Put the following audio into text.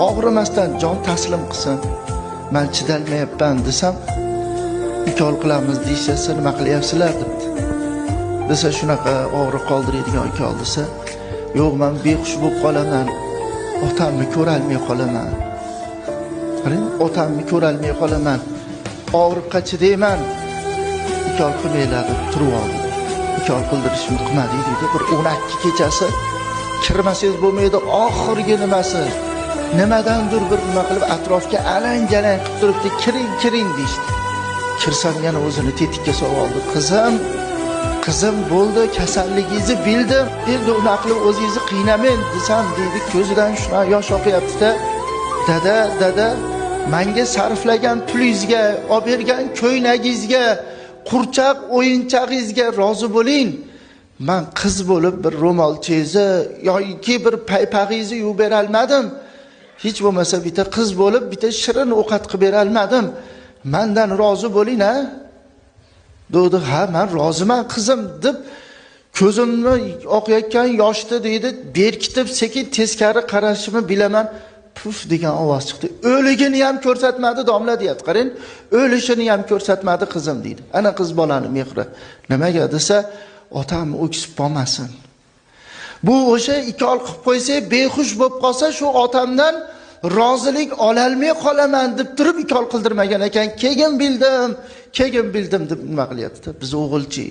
Og'rimasdan jon taslim qilsin, man chidolmayapman desam, ukol qilamiz deyishsa, nima qilyapsizlar debdi. Desa shunaqa og'riq qoldiradigan ukol desa, yo'q man behush bo'lib qolaman, otamni ko'rolmay qolaman. Qarang, otamni ko'rolmay qolaman, og'riqqa chidayman, ukol qilmanglar deb turib oldi. Ukol qildirishni qilmadik deydi. Bir 12 kechasi kirmasangiz bo'lmaydi, oxirgi nimasi. Nimadandir bir nima qilib atrofga alang-jalang qilib turibdi, kiring, kiring deyishdi. Kirsam yana o'zini tetikka solib oldi. Qizim, qizim bo'ldi, kasalligingizni bildim. Endi unaqa qilib o'zingizni qiynamang desam deydi, ko'zidan shunaqa yosh oqyapti-da. Dada, dada, menga sarflagan pulingizga, olib bergan ko'ynagingizga, qurchaq o'yinchog'ingizga rozi bo'ling. Men qiz bo'lib bir ro'molchingizni yoki bir paypag'ingizni yuvib bera olmadim. Hech bo'lmasa bitta qiz bo'lib bitta shirin ovqat qilib bera olmadim. Mendan rozi bo'ling a? Dedi, ha, men roziman qizim deb ko'zimni oqayotgan yoshni deydi, berkitib sekin teskari qarashimni bilaman. Puf degan ovoz chiqdi. O'ligini ham ko'rsatmadi domla deyapti. Qarang, o'lishini ham ko'rsatmadi qizim deydi. Ana qiz bolani mehri. Nimaga desa, otam o'ksib qolmasin. Bu o'sha ikol qilib qo'ysa, behush bo'lib qolsa, shu otamdan rozilik ololmay qolaman deb turib ikol qildirmagan ekan. Keyin bildim, keyin bildim deb nima qilyapti? Biz o'g'ilchi.